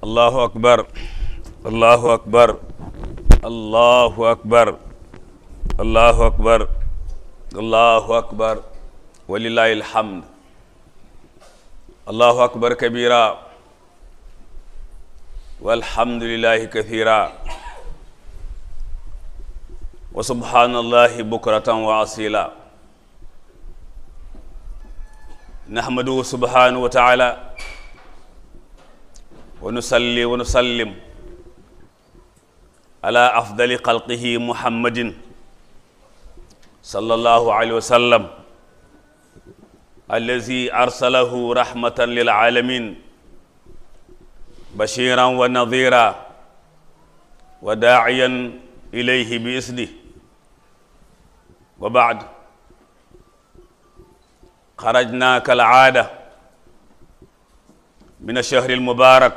allahu akbar allahu akbar allahu akbar allahu akbar allahu akbar walillahi alhamd allahu akbar kabira walhamdulillahi kathira wa subhanallahi bukratan wa asila nahmaduhu subhanahu wa ta'ala wa nusalli wa nusallim ala afdali xalqihi muhammadin sallallahu alayhi wa sallam allazi arsalahu rahmatan lil alamin bashiran wa nadhira wa daa'iyan ilayhi bi isnihi wa ba'd xarajna kal aada min ash-shahri al-mubarak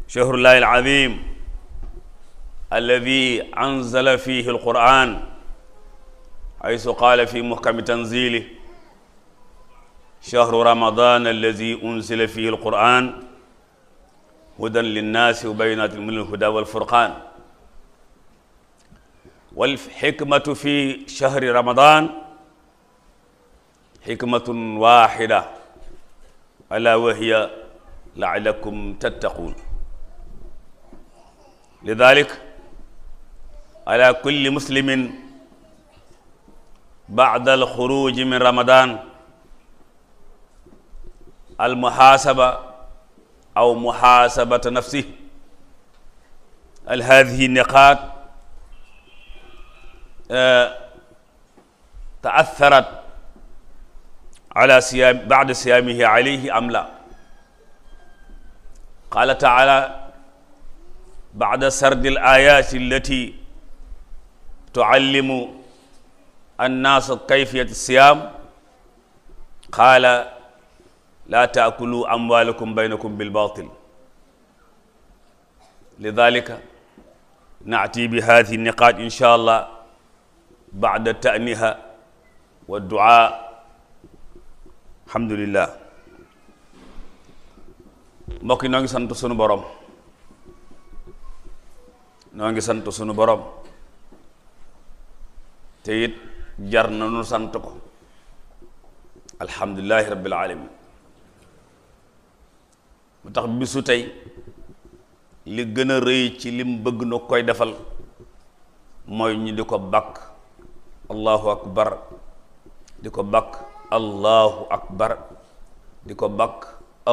shahrullahi al-azim alladhi anzala fihi al-Qur'an haythu qala fi muhkami tanzilihi shahru ramadan alladhi unzila fihi al-Qur'an hudan lin-nasi wa bayyinatin min al-huda wal-furqan wal-hikmatu fi shahri ramadan hikmatun wahida ala wa hiya la'allakum tattaqun lidhalik ala kulli muslimin ba'da al-khuruj min ramadan al-muhasaba aw muhasabata nafsihi hal hadhihi niqat ta'atharat ala siyam ba'da siyamihi alayhi am la qala ta'ala ba'da sardi al-ayati allati tu'allimu an-nasa kayfiyat as-siyam qala la ta'kulu amwalakum baynakum bil batil lidhalika na'ti bi hadhihi an-niqat insha Allah ba'da ta'niha wa du'a alhamdulillah mbokk yi noo ngi sant sunu borom noo ngi sant sunu borom te it jar na nu sant ko alhamdulillahi rabbil alamin mu tax bisu tey li gën a rëy ci lim bëgg na koy defal mooy ñu di ko bakk allahu akbar di ko bakk allahu akbar di ko bakk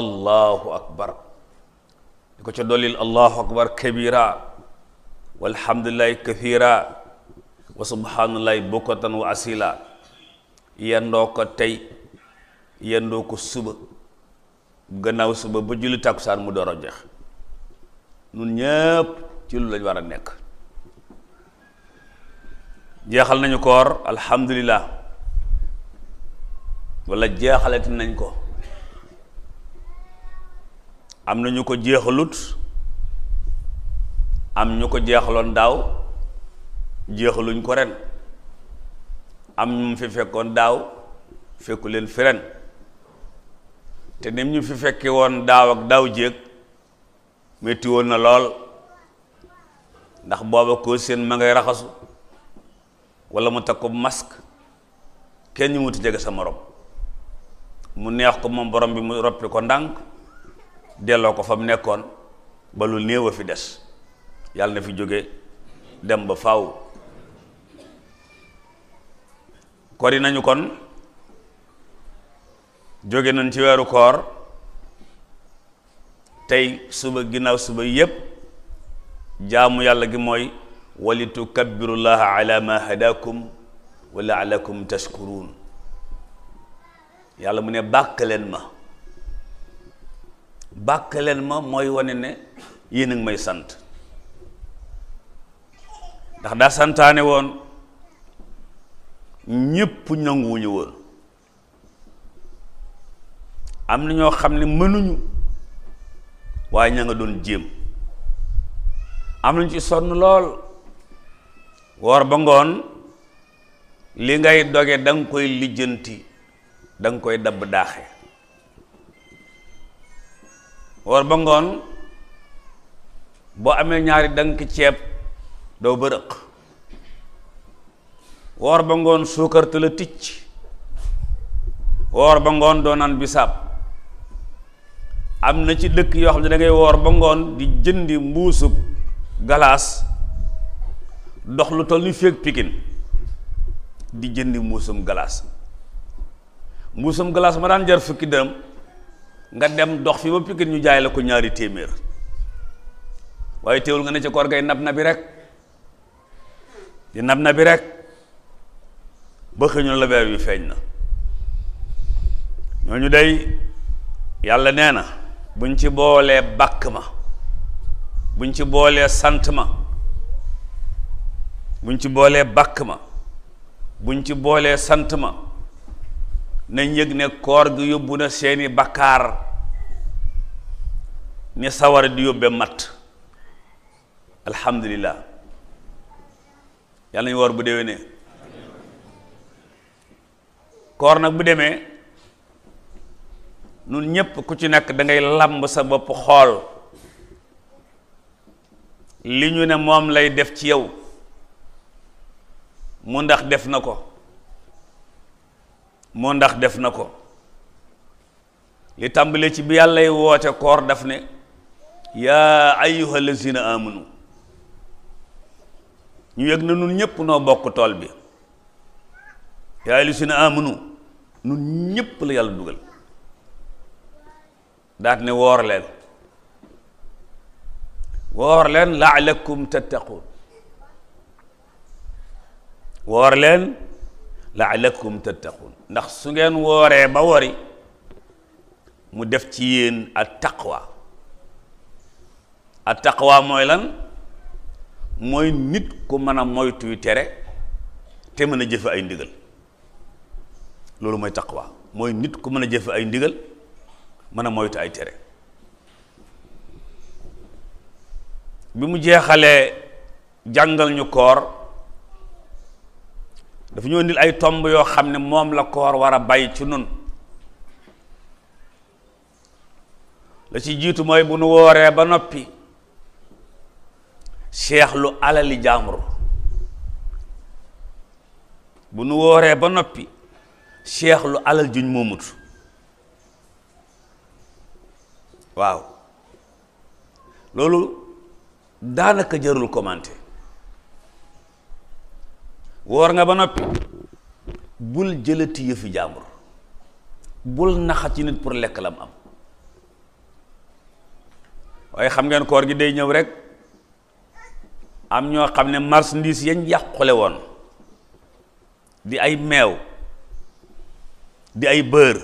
allahu akbar di ko ca dollil allahu akbar kabira walhamdulillahi kathira wa subhanallahi bukratan wa asila yendoo ko tey yendoo ko suba gannaaw suba ba julli takkusaan mu door a jeex nun ñépp ci lu lañ war a nekk jeexal nañu koor alhamdulillah wala jeexalati nañ ko am na ñu ko jeexalut am ñu ko jeexaloon daaw jeexaluñ ko ren am ñu fi fekkoon daaw fekku leen fi ren te nim ñu fi fekke woon daaw ak daaw jéeg metti woon na lool ndax booba ko seen ma ngay raxasu wala mu takk ko masque kenn ñu muti jege sa morom mu neex ko moom borom bi mu roppi ko ndànk delloo ko fa mu nekkoon ba lu néew a fi des yàlla na fi jóge dem ba faaw kori nañu kon jóge nañ ci weeru koor tey suba ginnaaw suba yépp jaamu yàlla gi mooy wali tukabbirullaha ala ma hadakum wa la'allakum tashkurun yàlla mu ne bàkk leen ma mooy wane ne yéen a ngi may sant ndax daa santaane woon ñépp nanguwuñu woon am na ñoo xam ne mënuñu waaye ña nga doon jéem am nañu ci sonn lool woor ba ngoon li ngay doge da nga koy lijjanti da nga koy dabb daaxe woor ba ngoon boo amee ñaari dank ceeb doo bërëq, woor ba ngoon suukar te la ticc, woor ba ngoon doo naan bisaab. am na ci dëkk yoo xam ne da ngay woor ba ngoon di jëndi mbuusub galaas dox lu toll ni féeg Pikin di jëndi mbuusum galaas ma daan jar fukki dërëm nga dem dox fi ba Pikin ñu jaay la ko ñaari téeméer, waaye teewul nga ne ca koor gay nab na bi rek di nab na bi rek ba xëñu la weer wi feeñ na. ñooñu day yàlla nee na buñ ci boolee bàkk ma, buñ ci boolee sant ma, buñ ci boolee bàkk ma, buñ ci boolee sant ma, nañ yëg ne koor gi yóbbu na seeni bakkaar ni sawara di yóbbe matt. alhamdulillah, yàlla nañu woor bu déwénee. koor nag bu demee nun ñépp ku ci nekk da ngay làmb sa bopp xool li ñu ne moom lay def ci yow mu ndax def na ko, moo ndax def na ko. li tàmbalee ci bi yàllay woote koor daf ne yaa ayyuha lazina amanu, ñu yëg na nun ñépp noo bokk tool bi. yaa ayyuha lazina amanu nun ñépp la yàlla dugal, daat ne woor leen laalakum tattaqun, woor leen laalakum tattaqun, ndax su ngeen wooree ba wori mu def ci yéen at taqwa mooy lan? mooy nit ku mën a moytuy tere te mën a jëfe ay ndigal. loolu mooy taqwa, mooy nit ku mën a jëfe ay ndigal mën a moytu ay tere. bi mu jeexalee jàngal ñu koor dafa ñu indil ay tomb yoo xam ne moom la koor war a bay ci nun. la ci jiitu mooy bu nu wooree ba noppi seexlu alali jaambur, bu nu wooree ba noppi seexlu alal juñ moomut. waaw loolu daanaka jarul commenté. woor nga ba noppi bul jëlati yëfi jaambur, bul naxa ci nit pour lekk lam am. waaye xam ngeen koor gi day ñëw rek am ñoo xam ne marchandise yañ yàqule woon di ay meew, di ay beurre,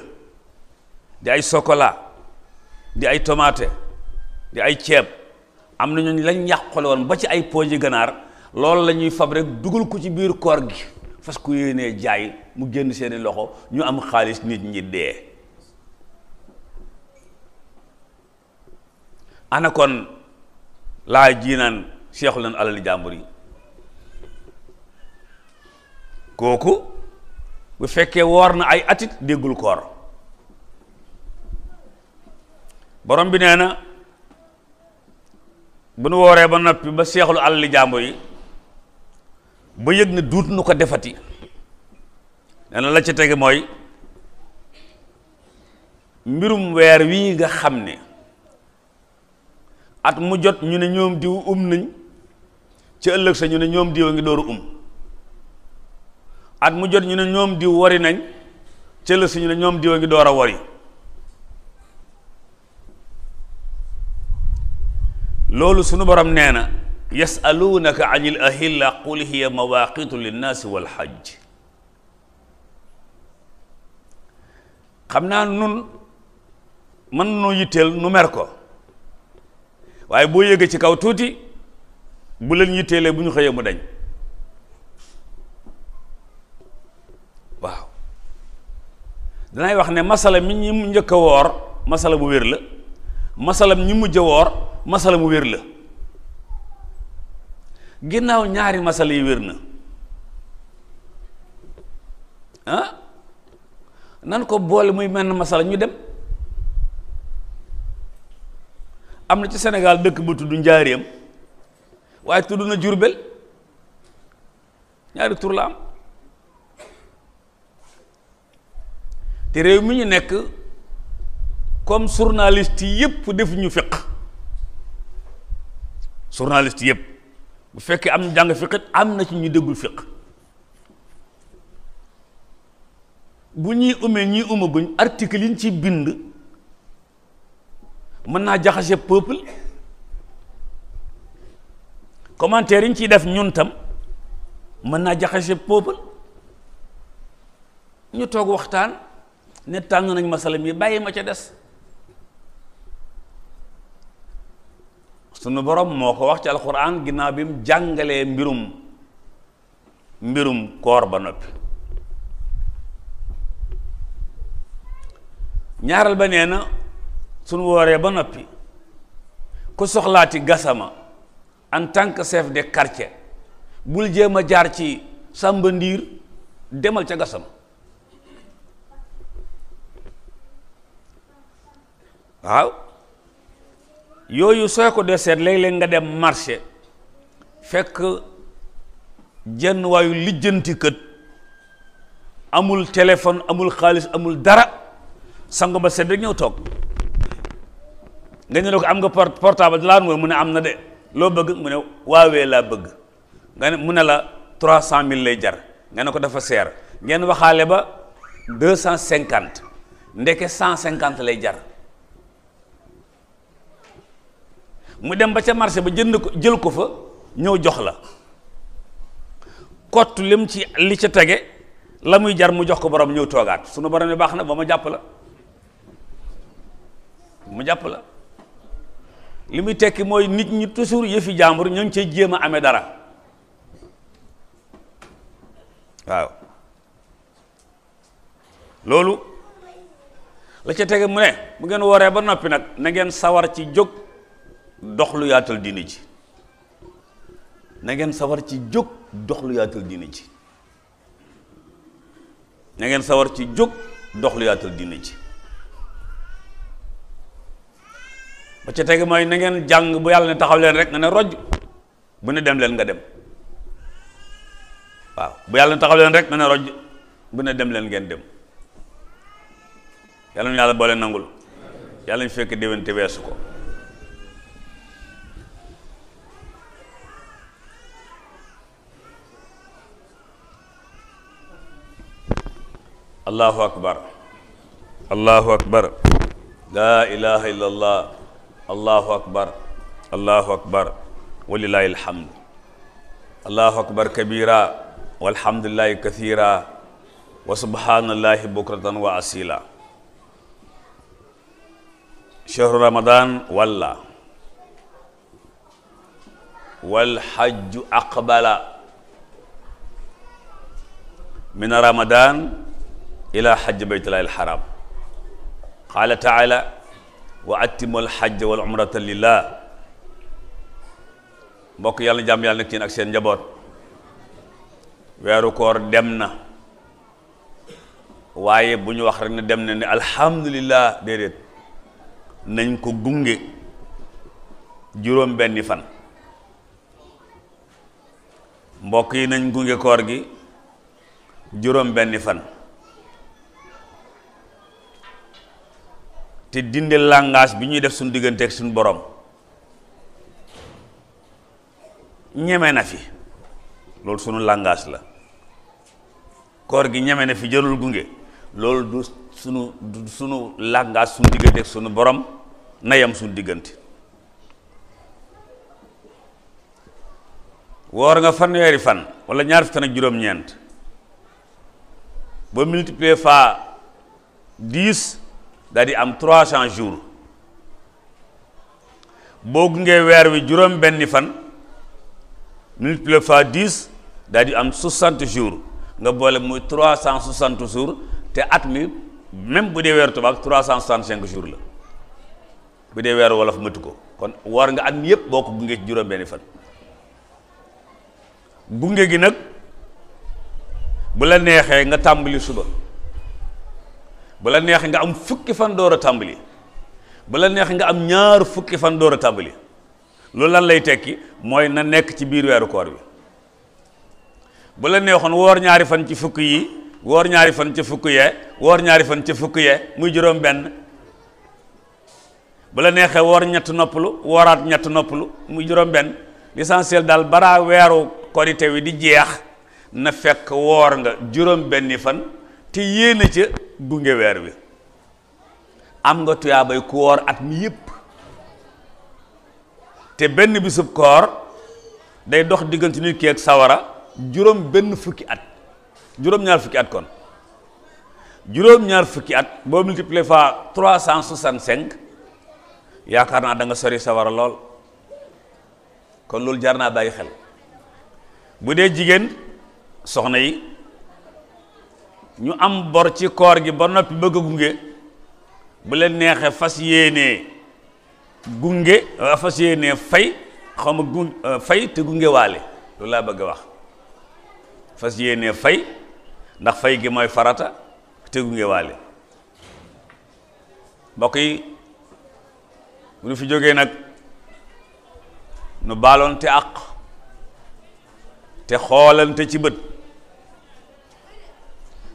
di ay chocolat, di ay tomate, di ay ceeb, am na ñooñu lañ yàqule woon ba ci ay pooji ganaar, loolu la ñuy fab rek dugal ko ci biir koor gi fas ku yéenee jaay mu génn seeni loxo ñu am xaalis, nit ñi dee. ana kon laa ji naan seexu leen alali jàmbur yi, kooku bu fekkee woor na ay atit déggul koor. borom bi nee na bu nu wooree ba noppi ba seexlu alali jàmbur yi ba yëg ne duut nu ko defati, nee na la ca tege mooy mbirum weer wii nga xam ne at mu jot ñu ne ñoom diw nañ ci ëllëg sa ñu ne ñoom diw a ngi dooru at mu jot ñu ne ñoom diw wari nañ ci ëllëg sa ñu ne ñoom diw a ngi door a wari. loolu sunu borom nee na yasaluunaka anil ahilla qul hiya mawaqitu linnaasi wal hajj. xam naa nun mën noo yitteel nu mer ko, waaye boo yëgee ci kaw tuuti bu leen yitteelee bu ñu xëyee mu dañ. waaw danay wax ne masala mi ñi mu njëkk a woor masala mu wér la, masala ñi mujj a woor masala mu wér la. ginnaaw ñaari masala yi wér na nan ko boole muy mel na masala ñu dem. am na ci Sénégal dëkk bu tudd Njaaréem waaye tudd na Jurbel ñaari tur la am te réew mi ñu nekk comme journaliste yépp defuñu fiq journaliste yépp bu fekkee am na jàng fiqit am na ci ñu déggul fiq bu ñuy umee ñuy guñ article yi ñu ci bind mën naa jaxase peuple commentaire yi ñu ciy def ñun tam mën naa jaxase peuple ñu toog waxtaan ne tànn nañ masala mi bàyyi ma ca des sunu borom moo ko wax ci alquran ginnaaw bi mu jàngalee mbirum koor ba noppi ñaaral ba nee na sunu wooree ba noppi ku soxlaati gasama en tant que chef de quartier bul jéem a jaar ci Samba Ndiir demal ca gasama waaw yooyu soo ko dee seet léeg-léeg nga dem marché fekk jenn waayu lijjanti kët amul téléphone amul xaalis amul dara sango ba sedd rek ñëw toog nga ne ko am nga portable laa mu ne am na de loo bëgg mu ne waawee laa bëgg nga ne mu ne la 300 000 lay jar nga ne ko dafa seer ngeen waxaale ba 250 ndeke 150 lay jar mu dem ba ca marché ba jënd ko jël ko fa ñëw jox la kott lim ci li ca tege la muy jar mu jox ko borom ñëw toogaat sunu borom ne baax na ba ma jàpp la mu jàpp la li muy tekki mooy nit ñi toujours yëfi jàmbur ñoo ngi cay jéem a amee dara waaw loolu la ca tege mu ne bu ngeen wooree ba noppi nag na ngeen sawar ci jóg dox lu yaatal diine ji na ngeen sawar ci jóg dox lu yaatal diine ji na ngeen sawar ci jóg dox lu yaatal diine ji ba ca tege mooy na ngeen jàng bu yàlla ne taxaw leen rek nga ne roj bu ne dem leen nga dem waaw bu yàlla ne taxaw leen rek nga ne roj bu ne dem leen ngeen dem yàlla nu yàlla boole nangul yàlla ñu fekk déwén te weesu ko allahu akbar allahu akbar laa ilaha illa allah allahu akbar allahu akbar walillahi alhamd allahu akbar kabira walhamdulillahi kathira wa subhanallahi bukratan wa asila shahru ramadan walla wal hajju aqbala min ramadan ila hajj baytullahi alharam qala taala wa atimul hajj wal umrata lillah mbokk yàlla jàmm yàlla nekk ci ak seen njaboot weeru koor dem na waaye bu ñu wax rek ne dem na ne alhamdulillah déedéet nañ ko gunge juróom benni fan mbokk yi nañ gunge koor gi juróom benni fan te dindi langage bi ñuy def suñu diggante ak suñu borom ñeme na fi loolu suñu langage la koor gi ñeme na fi jërul gunge loolu du sunu langage suñu diggante ak suñu borom na yam suñu diggante woor nga fanweeri fan wala ñaar fan ak juróom-ñeent ba multiplier fois 10 daal di am 300 jours boo gungee weer wi juróom benni fan multiplié fois 10 daal di am 60 jours nga boole muy 360 jours te at mi même bu dee weeru tubaab 365 jours la bu dee weeru wolof matu ko kon war nga at mi yëpp boo ko gungee ci juróom benni fan gunge gi nag bu la neexee nga tàmbali suba bu la neexee nga am fukki fan door a tàmbali bu la neexee nga am ñaar fukki fan door a tàmbali loolu lan lay tekki mooy na nekk ci biir weeru koor bi. bu la neexoon woor ñaari fan ci fukk yi woor ñaari fan ca fukk yee woor ñaari fan ca fukk yee muy juróom benn. bu la neexee woor ñett noppalu wooraat ñett noppalu muy juróom benn. l'essentiel daal bara weeru korite wi di jeex na fekk woor nga juróom benni fan te yéena ca gunge weer wi. am nga tuyaabay ku woor at mi yépp te benn bisub koor day dox diggante nit ki ak sawara juróom benn fukki at juróom ñaar fukki at kon juróom ñaar fukki at boo multiplier fois 365 yaakaar naa da nga sori sawara lool kon loolu jar naa bàyyi xel. bu dee jigéen soxna yi ñu am bor ci koor gi ba noppi bëgg a gunge bu leen neexee fas yéenee gunge fas yéenee fay xaw ma fay te gunge waale loolu laa bëgg a wax fas yéenee fay ndax fay gi mooy farata te gunge waale. mbokk yi bu ñu fi jógee nag nu baaloonte àq te xoolante ci bët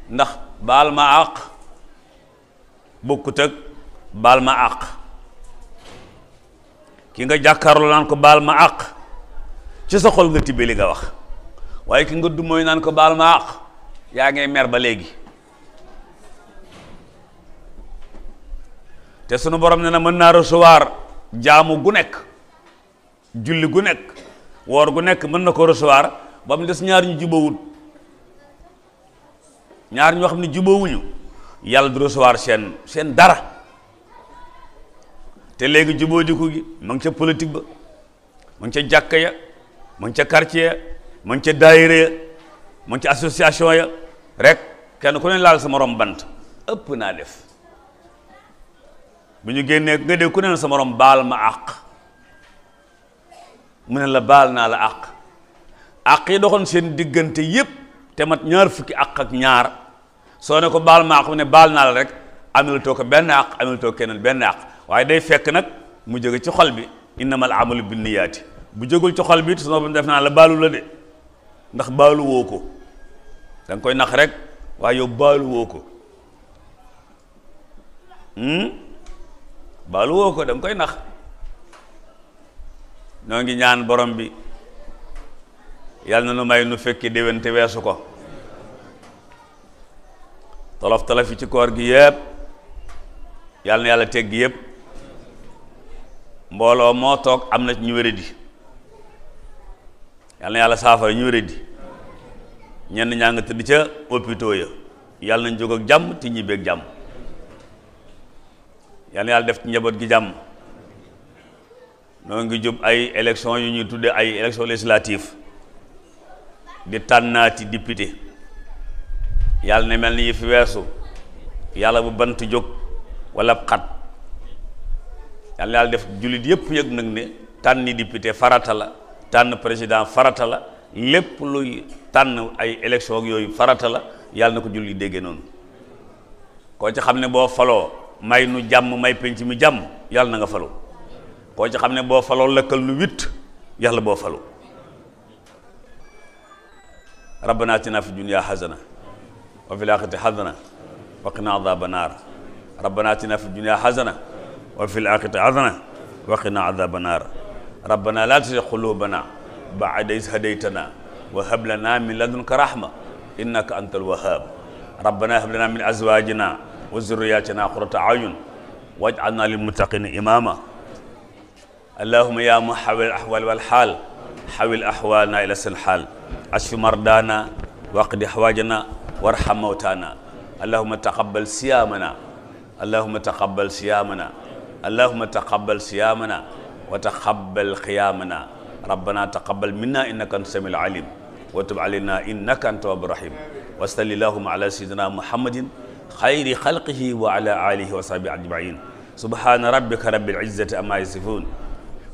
ndax baal ma àq bokkut ak baal ma àq. ki nga jàkkaarloo naan ko baal ma àq ci sa xol nga tibbee li nga wax waaye ki nga du mooy naan ko baal ma àq yaa ngay mer ba léegi. te sunu borom ne na mën naa recevoir jaamu gu nekk julli gu nekk woor gu nekk mën na ko recevoir ba mu des ñaar ñu jubawut ñaar ñoo xam ne jubawuñu yàlla du recevoir seen dara. te léegi jubóo diku gi ma ngi ca politique ba ma ngi ca jàkka ya ma ngi ca quartier ya ma ngi ca daayira ya ma ngi ca association ya rek kenn ku ne laal sa morom bant ëpp naa def. bu ñu génnee nga dégg ku ne sa morom baal ma àq mu ne la baal naa la àq yi doxoon seen diggante yépp te mat ñaar fukki àq ak ñaar soo ne ko baal ma àq mu ne baal naa la rek amilutoo ko benn àq amilutoo keneen benn àq. waaye day fekk nag mu jóge ci xol bi innamal amalu binniyaati bu jógul ci xol bi sunu borom def naa la baalu la de ndax baalu woo ko da nga koy nax rek waaye yow baalu woo ko baalu woo ko da nga koy nax. ñoo ngi ñaan borom bi yàlla na nu may nu fekki déwén te weesu ko. tolof tolof yi ci koor gi yépp yàlla na yàlla teggi yépp. mbooloo moo toog am na ci ñu wéradi yàlla na yàlla saafara ñu wéradi ñenn ñaa nga tëdd ca hôpitaux ya yàlla nañ jóg ak jàmm te ñibbeeg jàmm. yàlla na yàlla def ci njaboot gi jàmm. noo ngi jub ay élection yu ñuy tudde ay élection législative di tànnaati député yàlla ne mel ni yi fi weesu yàlla bu bant jóg wala xat yàlla na yàlla def jullit yépp yëg nag ne tànni député farata la tànn président farata la lépp luy tànn ay élection ak yooyu farata la yàlla na ko jullit déggee noonu. koo ci xam ne boo faloo may nu jàmm may penc mi jàmm yàlla na nga falu. koo ci xam ne boo faloo lëkkal nu witt yàlla boo falu. rabbana atina fi dunya hasana wa fil akhirati hasana wa qina adhaban nar. rabbana atina fi dunya hasana wa fil akhirati hasana wa qina adhaban nar. rabbana la tuzigh qulubana ba'da idh hadaytana wa hab lana min ladunka rahma innaka antal wahhab. rabbana hab lana min azwajina wa dhurriyyatina qurrata a'yun waj'alna lil muttaqina imama. اللهم يا محول الأحوال والحال حول أحوالنا إلى الحال أشف مرضانا واقض حوائجنا وارحم موتانا. اللهم تقبل صيامنا اللهم تقبل صيامنا اللهم تقبل صيامنا وتقبل قيامنا. ربنا تقبل منا إنك أنت السميع العليم وتب علينا إنك أنت التواب الرحيم. وصل اللهم على سيدنا محمد خير خلقه وعلى آله وصحبه أجمعين. سبحان ربك رب العزة عما يصفون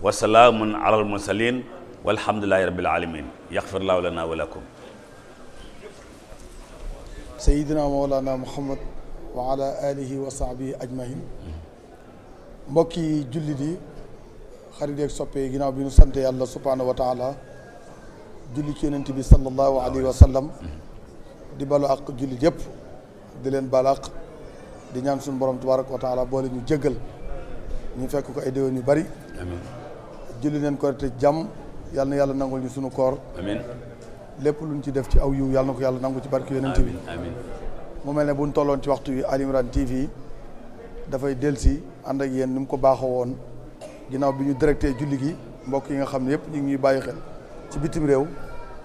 وسلام على المرسلين والحمد لله رب العالمين. يغفر الله لنا ولكم. سيدنا مولانا محمد وعلى آله وصحبه أجمعين. mbokki jullit yi xarit yeeg soppe yi ginnaaw bi ñu sant yàlla subhaanahu wa taala julli ci yonent bi sallallahu alayhi wa sallam di balu ak jullit yëpp di leen balu ak di ñaan suñu borom tabaraka wa taala boole ñu jéggal ñu fekk ko ay déwén yu bari amiin julli leen ko te jàmm yàlla na yàlla nangul ñu suñu koor amiin lépp luñ ci def ci aw yiw yàlla na ko yàlla nangu ci barke yonent bi amiin mu mel ne buñ tolloon ci waxtu wi Ali Imran TV dafay delsi ànd ak yéen ni mu ko baaxoo woon ginnaaw bi ñu directé julli gi mbokk yi nga xam ne yëpp ñu ngi ñuy bàyyi xel ci bitim réew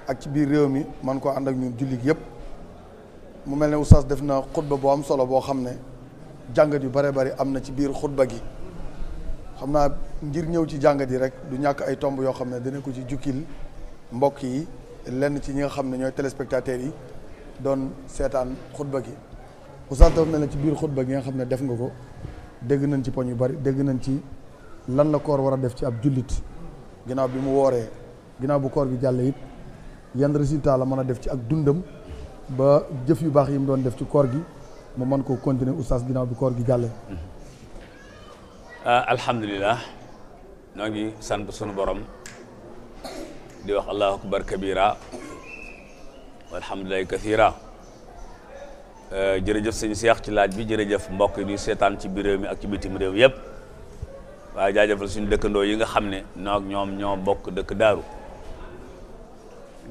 ak ci biir réew mi man koo ànd ak ñun julli gi yëpp mu mel ne oustaz def na xutba boo am solo boo xam ne jàngat yu bare bari am na ci biir xutba gi xam naa ngir ñëw ci jàngat yi rek du ñàkk ay tomb yoo xam ne dina ko ci jukkil mbokk yi lenn ci ñi nga xam ne ñooy téléspectateurs yi doon seetaan xutba gi oustaz daf na la ci biir xutba gi nga xam ne def nga ko dégg nañ ci poñ yu bari dégg nañ ci lan la koor war a def ci ab jullit ginnaaw bi mu wooree ginnaaw bu koor gi jàlle it yan résultat la mën a def ci ak dundam ba jëf yu baax yi mu doon def ci koor gi mu mën koo continuer oustaz ginnaaw bi koor gi jàllee alhamdulilah noo ngi sant sunu borom di wax allahu akbar kabira walhamdulilahi kathira jërëjëf sëñ Seex ci laaj bi jërëjëf mbokk yi di seetaan ci biir réew mi ak ci bitim réew yëpp waaye jaajëfal suñu dëkkandoo yi nga xam ne noog ñoom ñoo bokk dëkk daaru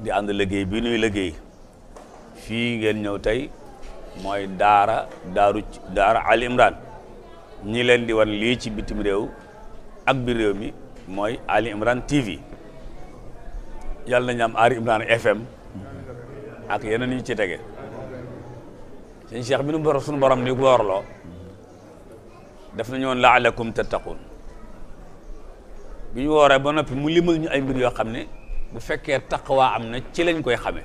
di ànd liggéey bi nuy liggéey fii ngeen ñëw tey mooy daara Ali Imran ñi leen di wan lii ci bitim réew ak biir réew mi mooy Ali Imran TV yàlla nañu am Ali Imran FM ak yeneen yu ci tege sëñ Cheikh bi nu suñu borom di woorloo def nañu woon laalakum tattaqun bi ñu wooree ba noppi mu limal ñu ay mbir yoo xam ne bu fekkee taqwa am na ci lañ koy xamee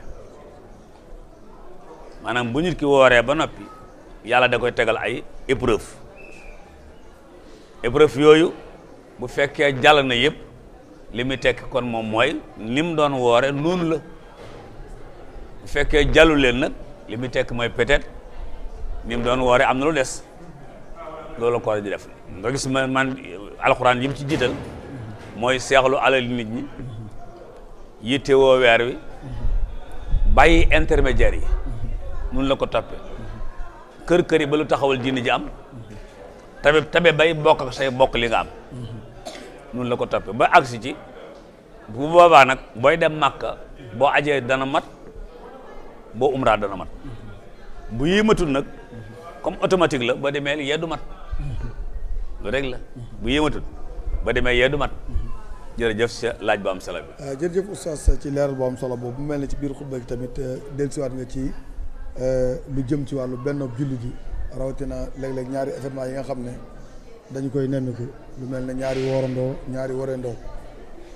maanaam bu nit ki wooree ba noppi yàlla da koy tegal ay épreuve yooyu bu fekkee jàll na yëpp li muy tekk kon moom mooy ni mu doon woore noonu la bu fekkee jàllu leen nag li muy tekk mooy peut-être ni mu doon woore am na lu des loolu koor di def nga gis man alxuraan yi mu ci jiital mooy seexlu alal nit ñi yitte woo weer wi bàyyi intermédiaire yi nun la ko toppe kër yi ba lu taxawal diine ji am tabe bay bokk ak say bokk li nga am nun la ko toppe ba agsi ci bu boobaa nag booy dem Màkka boo ajee dana mat boo umra dana mat bu yéematul nag comme automatique la ba demee yeddu mat lu rek la bu yéematul ba demee yeddu mat jërëjëf sa laaj bu am solo bi jërëjëf oustaz ci leeral bu am solo boobu mu mel ne ci biir xutba gi tamit dellusiwaat nga ci lu jëm ci wàllu benn jullit yi rawatina léeg-léeg ñaari événement yi nga xam ne dañu koy nemmiku lu mel ne ñaari woorandoo ñaari warendoo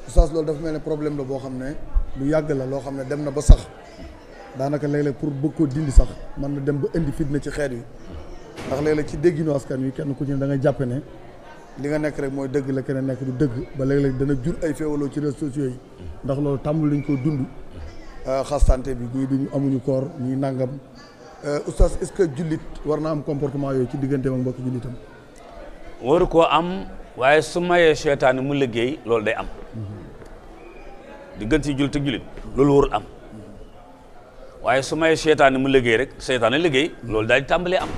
oustaz loolu dafa mel ne problème la boo xam ne lu yàgg la loo xam ne dem na ba sax daanaka léeg-léeg pour bëgg koo dindi sax mën na dem ba indi fitna ci xeet wi ndax léeg-léeg ci dégginu askan wi kenn ku ci ne da ngay jàppe ne li nga nekk rek mooy dëgg la keneen nekk du dëgg ba léeg-léeg dana jur ay féewaloo ci réseaux sociaux yi ndax loolu tàmbul lañ koo dund xastante bi ñii duñu amuñu koor ñii nangam oustaz est-ce que jullit war na am comportement yooyu ci digganteem ak mbokki jullitam waru koo am waaye su mayee seytaane mu liggéey loolu day am diggante jullit ak jullit loolu warul am waaye su mayee seytaane mu liggéey rek seytaane liggéey loolu daal di tàmbalee am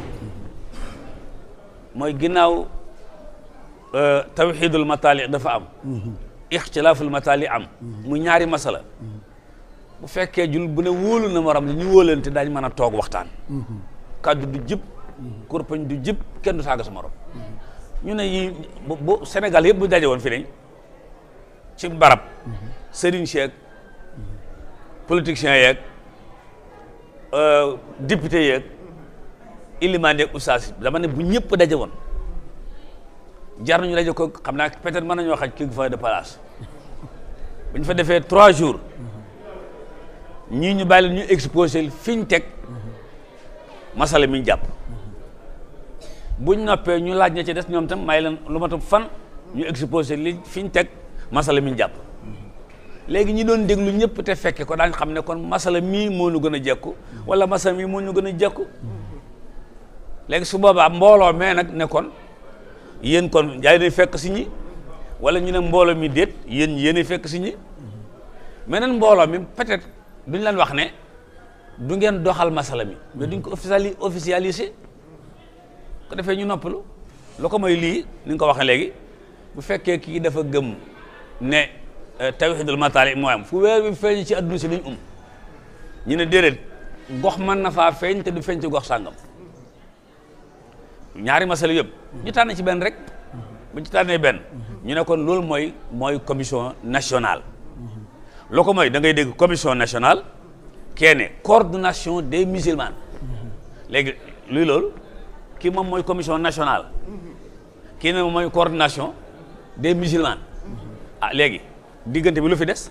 mooy ginnaaw tawxiidul mataali dafa am ixtilaaful mataali am mu ñaari masala bu fekkee jullit bu ne wóolu na morom ñu wóolante daañ mën a toog waxtaan kàddu du jib kurpañ du jib kenn du saaga sa morom ñu ne yi bu Sénégal yëpp bu daje woon fi ne ci barab sëriñ Cheikh politiciens yeeg député yeeg ilimaan yeeg ustaas dama ne bu ñëpp daje woon jar nañu daje ko xam naa peut-être mën nañoo xaj King Fahd Palace bu ñu fa defee 3 jours ñii ñu bàyyi leen ñu exposé fi ñu teg masala mi ñu jàpp buñ noppee ñu laaj ña ci des ñoom tam may leen lu ma tam fan ñu exposé li fi ñu teg masala mi ñu jàpp léegi ñi doon déglu ñëpp te fekke ko daañ xam ne kon masala mii moo ñu gën a jekku wala masala mii moo ñu gën a jekku léegi su boobaa mbooloo mais nag ne kon yéen kon jaay dañ fekk si ñi wala ñu ne mbooloo mi déet yéen fekk si ñi meneen mbooloo mi peut-être duñ leen wax ne du ngeen doxal masala mi mais duñ ko officialiser ko defee ñu noppalu lu ko mooy lii ni nga ko waxee léegi bu fekkee kii dafa gëm ne tawhidul mataali mooy am fu weer bi feeñ ci adduna si dañ ñu ne déedéet gox mën na faa feeñ te du feeñ ci gox sàngam ñaari masala yëpp ñu tànn ci benn rek bu ci tànnee benn ñu ne kon loolu mooy commission nationale loo ko mooy da ngay dégg commission nationale keene coordination des musulmans léegi luy loolu kii moom mooy commission nationale kii ne moom mooy coordination des musulmans ah léegi diggante bi lu fi des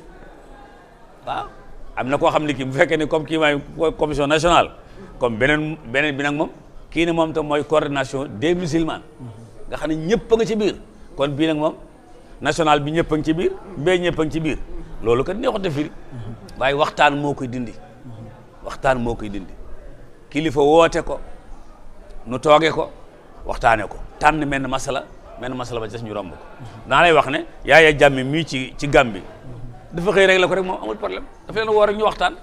waaw am na koo xam ne kii bu fekkee ne comme kii mooy commission nationale comme beneen bi nag moom kii ne moom tam mooy coordination des musulmans nga xam ne ñëpp a nga ci biir kon bii nag moom national bi ñëpp a ngi ci biir mbee ñëpp a ngi ci biir loolu kat neexut a firi waaye waxtaan moo koy dindi kilifa woote ko nu tooge ko waxtaane ko tànn menn masala ba des ñu romb ko daa lay wax ne Yaaya Jammeh mii ci Gàmbi dafa xëy rek la ko rek moom amul problème dafa leen woo rek ñu waxtaan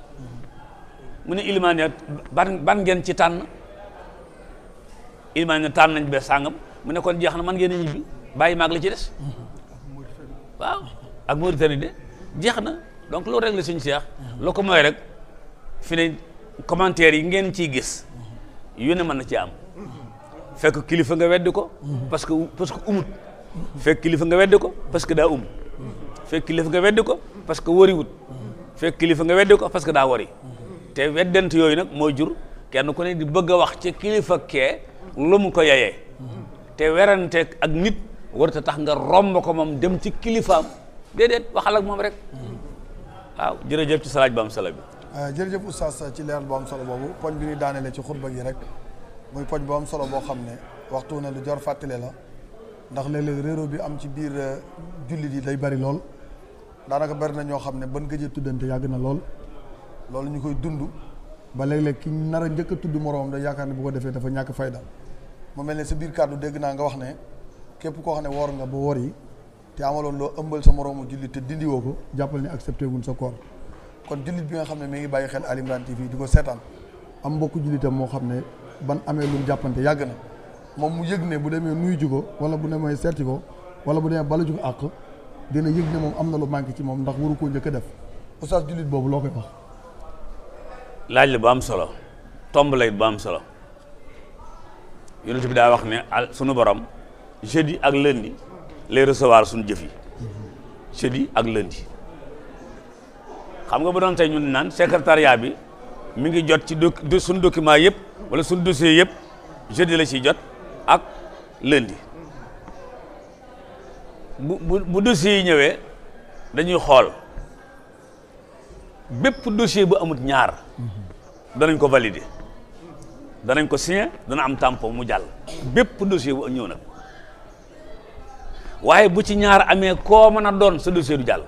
mu ne ilimaan ya ban ngeen ci tànn ilimaan ya tànn nañ be sàngam mu ne kon jeex na man ngeen a ñibbi bàyyi maag la ci des waaw ak Mauritanie de jeex na donc loolu rek la suñu seex loo ko mooy rek fi ne commentaire yi ngeen ciy gis yu ne mën na ci am fekk kilifa nga weddi ko parce que umut fekk kilifa nga weddi ko parce que daa fekk kilifa nga weddi ko parce que wariwut fekk kilifa nga weddi ko parce que daa wari te weddent yooyu nag moo jur kenn ku ne di bëgg a wax ci kilifa kee lu mu ko yeyee te werante ak nit warut a tax nga romb ko moom dem ci kilifaam déedéet waxal ak moom rek waaw jërëjëf ci salaaj bu am solo bi. jërëjëf oustaz ci leeral bu am solo boobu poñ bi ñuy daaneele ci xutba gi rek muy poñ bu am solo boo xam ne waxtu ne lu jor fàttale la ndax léeg-léeg réeróo bi am ci biir jullit yi day bari lool daanaka bari na ñoo xam ne ban gëjee tuddante yàgg na lool loolu ñu koy dund ba léeg-léeg ki nar a njëkk a tudd moroom da yaakaar ne bu ko defee dafa ñàkk fayda mu mel ne sa biir kàddu dégg naa nga wax ne képp koo xam ne woor nga ba woor yi te amaloon loo ëmbal sa moroomu jullit te dindiwoo ko jàppal ne accepté wuñ sa koor kon jullit bi nga xam ne mi ngi bàyyi xel Ali Imran TV di ko seetaan am mbokku jullitam moo xam ne ban amee lu mu jàppante yàgg na moom mu yëg ne bu demee nuyu ji ko wala bu demee seeti ko wala bu demee bala ju ko àq dina yëg ne moom am na lu manqué ci moom ndax waru koo njëkk a def oustaz jullit boobu loo koy wax. laaj la bu am solo tomb lay bu am solo yonent bi daa wax ne sunu borom jeudi ak lundi lay recevoir suñu jëf yi jeudi ak lundi xam nga bu doon tey ñun naan secrétariat bi mi ngi jot ci suñu document yëpp wala suñu dossier yëpp jeudi la ciy jot ak lundi bu dossier yi ñëwee dañuy xool bépp dossier bu amut ñaar danañ ko valider danañ ko signer dana am tampon mu jàll bépp dossier bu ñëw nag waaye bu ci ñaar amee koo mën a doon sa dossier du jàll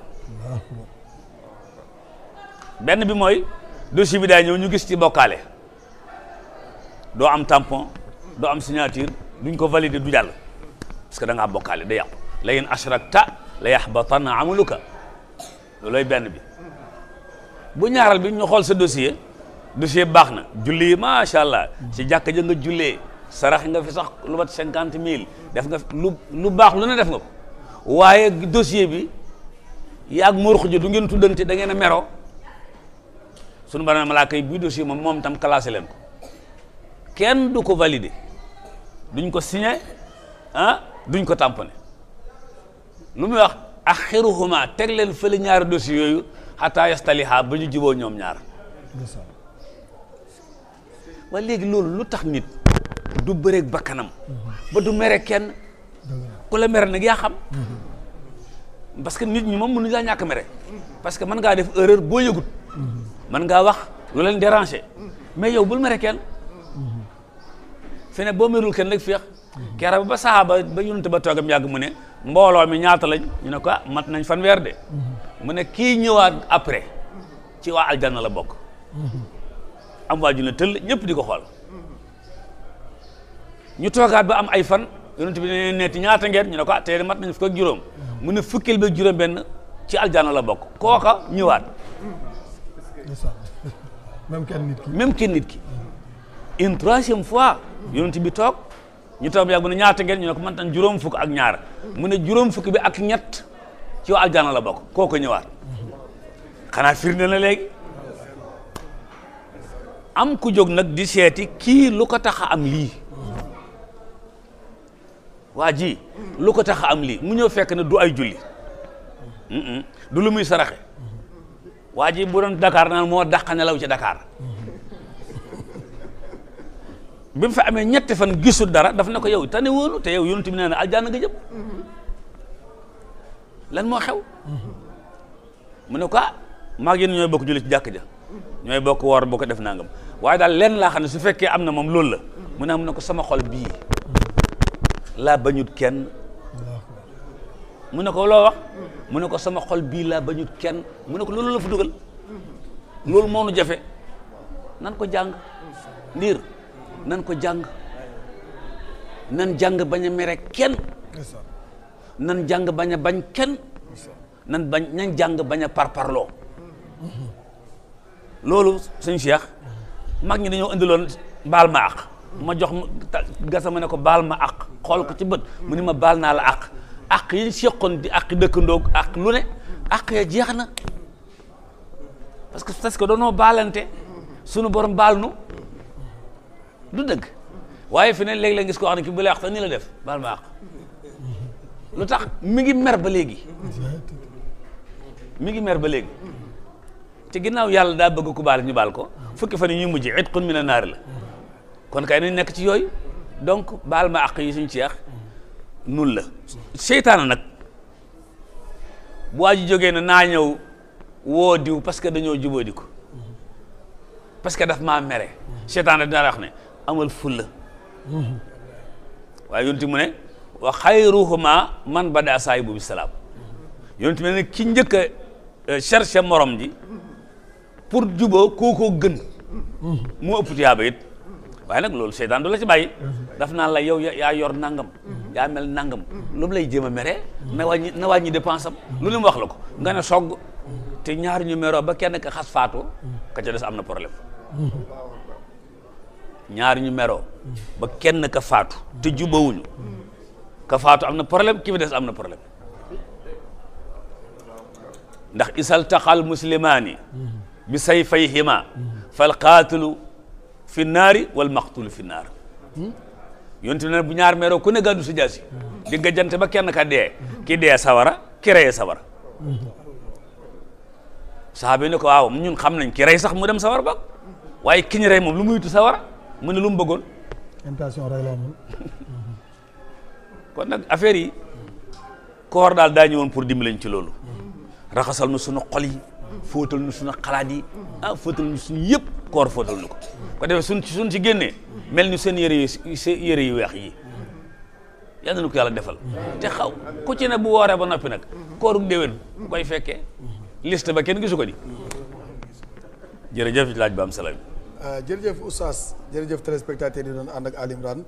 benn bi mooy dossier bi daa ñëw ñu gis ci bokkaale doo am tampon doo am signature duñ ko valider du jàll parce que da ngaa bokkaale day yàqu la in ashrakta la yaxbatanna amaluka loolooy benn bi bu ñaaral bi ñu xool sa dossier baax na julli yi macha allah ci jàkka ja nga jullee sarax nga fi sax lu mat 50 000 def nga lu baax lu ne def nga ko waaye dossier bi yaag morxu ji du ngeen tuddante da ngeen a meroo sunu bana malaaka yi bii dossier moom tam classé leen ko kenn du ko valider duñ ko signé duñ ko tamponné lu muy wax axiruhuma teg leen fële ñaari dossiers yooyu xataa yastaliha ba ñu juboo ñoom ñaar waaye léegi loolu lu tax nit du bëreeg bakkanam ba du mere kenn ku la mere nag yaa xam parce que nit ñi moom mënuñu laa ñàkk mere parce que mën ngaa def erreur boo yëgut mën ngaa wax lu leen déranger mais yow bul mere kenn fi ne boo merul kenn rek féex kera ba saxaaba ba yonent ba toogam yàgg mu ne mbooloo mi ñaata lañ ñu ne ko mat nañ fanweer de mu ne kii ñëwaat après ci waa aljanna la bokk am waa ju ne tëll ñëpp di ko xool ñu toogaat ba am ay fan yonent bi ne neeti ñaata ngeen ñu ne ko tey mat nañ fukk ak juróom mu ne fukkil ba juróom-benn ci aljana la bokk. kooka ñëwaat. même kenn nit ki. une troisième fois. yonent bi toog ñu toog yàgg mu ne ñaata ngeen ñu ne ko man tan juróom fukk ak ñaar mu ne juróom fukk bi ak ñett ci waa aljana la bokk kooku ñëwaat. xanaa firnde na léegi. am ku jóg nag di seeti kii lu ko tax a am lii. waa ji lu ko tax a am lii mu ñëw fekk ne du ay julli. du lu muy saraxe. waa ji bu doon Dakar naan moo dàq nelaw ci Dakar. bi mu fa amee ñetti fan gisul dara daf ne ko yow tane woonu te yow yonent bi nee na aljanna nga jëm. lan moo xew. mu ne ko maa ngi yéen ñooy bokk julli ci jàkk ja ñooy bokk woor bokk def nangam waaye daal lenn laa xam ne su fekkee am na moom loolu la mu ne ko sama xol bii laa bañut kenn. mu ne ko loo wax mu ne ko sama xol bii laa bañut kenn mu ne ko loolu la fa dugal loolu moo nu jafe nan ko jàng ndiir nan ko jàng nan jàng bañ a mere kenn nan jàng bañ a bañ kenn nan jàng bañ a parparloo loolu sëñ Cheikh mag ñi dañoo indiloon baal ma àq ma jox gasa ma ne ko baal ma àq xool ko ci bët mu ni ma baal naa la àq yi seqoon di àq dëkkandoog àq lu ne àq ya jeex na parce que doonoo baalante sunu borom baal nu du dëgg waaye fi ne léeg-léeg gis ko wax ne ki bu lay wax sax ni la def baal ma àq lu tax mi ngi mer ba léegi te ginnaaw yàlla daa bëgg ku baal ñu baal ko fukki fan yi ñuy mujj itqun mina naar la kon kay nañ nekk ci yooyu donc baal ma àq yi suñ Cheikh nun la seytaana nag bu waa ji jógee ne naa ñëw woo diw parce que dañoo jubóodi ko parce que daf maa mere seytaana dina la wax ne amal fulla waaye yonti mu ne wa xayruhuma man bada saahibu bi salaam yonti mu ne ki njëkk a chercher morom ji pour juboo kookoo gën moo ëpp tiyaaba it waaye nag loolu seytaan du la ci bàyyi daf naan la yow yaa yor nangam yaa mel nangam lu mu lay jéem a mere na wàññi dépense am lu ne mu wax la ko nga ne sogg te ñaar ñu meroo ba kenn ka xas faatu ka ca des am na problème ñaar ñu meroo ba kenn ka faatu te jubawuñu ka faatu am na problème ki fi des am na problème ndax isal taxal muslimaani bi sayfayhima fal qaatilu fi naari wal maqtulu fi naar yontu ne bu ñaar meroo ku ne gàddu si jaasi di gajjante ba kenn ka dee ki dee sawara ki reye sawara sahaaba yi ne ko waaw ñun xam nañ ki rey sax mu dem sawara ba waaye ki ñu rey moom lu muy tu sawara mu ne lu mu bëggoon intention rey la moom kon nag affaire yi koor daal daa ñëwoon pour dimbalañ ci loolu raxasal nu suñu xol yi fóotal nu suñu xalaat yi fóotal nu suñu yëpp koor fóotal nu ko defee suñ ci génnee mel ni seen yëre yu weex yi yal na ko yàlla defal te xaw ku ci ne bu wooree ba noppi nag koorug déwén bu koy fekkee liste ba kenn gisu ko di jërëjëf laaj ba am salaam. jërëjëf oustaz jërëjëf téléspectateurs yi doon ànd ak Ali Imran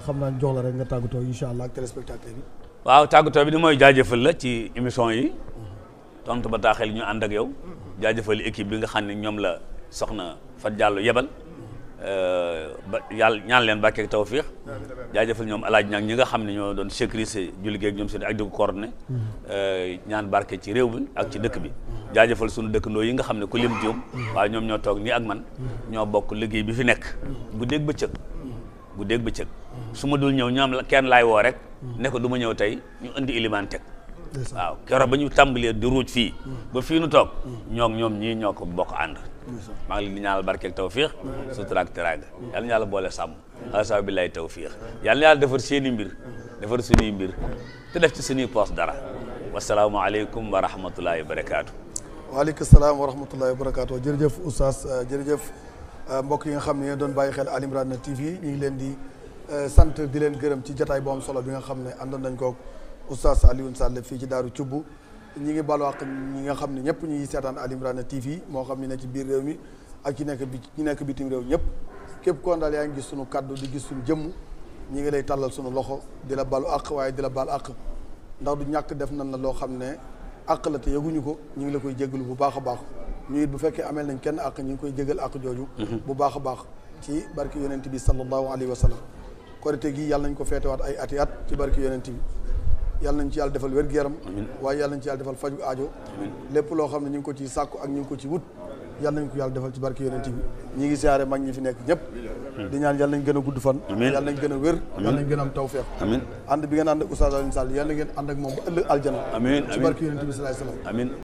xam naa jox la rek nga tàggatoo incha allah ak téléspectateurs yi. waaw tàggatoo bi ni mooy jaajëfal la ci émission yi tontu ba taaxel ñu ànd ak yow jaajëfal équipe bi nga xam ne ñoom la soxna Fat Diallo yebal ba yàlla ñaan leen bàkkeeg tawfiix jaajëfal ñoom alaaj ñaag ñi nga xam ne ñoo doon sécuriser julli gi ak ñoom seen ak di ko coordonné ñaan barke ci réew bi ak ci dëkk bi jaajëfal suñu dëkkandoo yi nga xam ne ku lim juum waaye ñoom ñoo toog nii ak man ñoo bokk liggéey bi fi nekk guddeeg bëccëg su ma dul ñëw ñoom kenn laay woo rek ne ko du ma ñëw tey ñu indi ilimaan teg waaw keroog ba ñu tàmbalee di ruuj fii ba fii nu toog ñoom ñii ñoo ko bokk ànd maa ngi leen di ñaanal barkeeg tawfiix sutura ak teraanga yal na yàlla boole sàmm asa billahi tawfiix yal na yàlla defar seeni mbir defar suñuy mbir te def ci suñuy poos dara wasalaamualeykum wa rahmatullahi wa barakaatu. waaleykum salaam wa rahmatullahi wa barakaatu jërëjëf oustaz jërëjëf mbokk yi nga xam ne yéen doon bàyyi xel Ali Imran TV ñu ngi leen di sant di leen gërëm ci jotaay bu am solo bi nga xam ne àndoon nañ ko oustaz Alioune Sall fii ci Daaru Cubb ñi ngi balu àq ñi nga xam ne ñëpp ñu ngi seetaan Ali Imran TV moo xam ñu ne ci biir réew mi ak ci nekk bitim réew ñëpp képp koon daal yaa ngi gis sunu kaddu di gis suñu jëmm ñi ngi lay tàllal sunu loxo di la balu àq waaye di la baal àq ndax du ñàkk def nañ la loo xam ne àq la te yëguñu ko ñu ngi la koy jégalu bu baax a baax ñu it bu fekkee ameel nañ kenn àq ñu ngi koy jégal àq jooju bu baax a baax ci barki yonent bi sallallahu alayhi wa sallam korite gi yàlla nañ ko feetewaat ay ati at ci barki yonent bi yàlla nañ ci yàlla defal wér-gu-yaram waaye yàlla nañ ci yàlla defal faju aajo lépp loo xam ne ñu ngi ko ci sàkku ak ñu ngi ko ci wut yàlla nañ ko yàlla defal ci barki yonent bi ñi ngi siyaare mag ñi fi nekk ñëpp di ñaan yàlla nañ gën a gudd fan yàlla nañ gën a wér yàlla nañ gën a am tawfeex ànd bi ngeen ànd ak Oustaz Alioune Sall yàlla ngeen ànd ak moom ba ëllëg aljana ci barki yonent bi sallallahu alayhi wasallam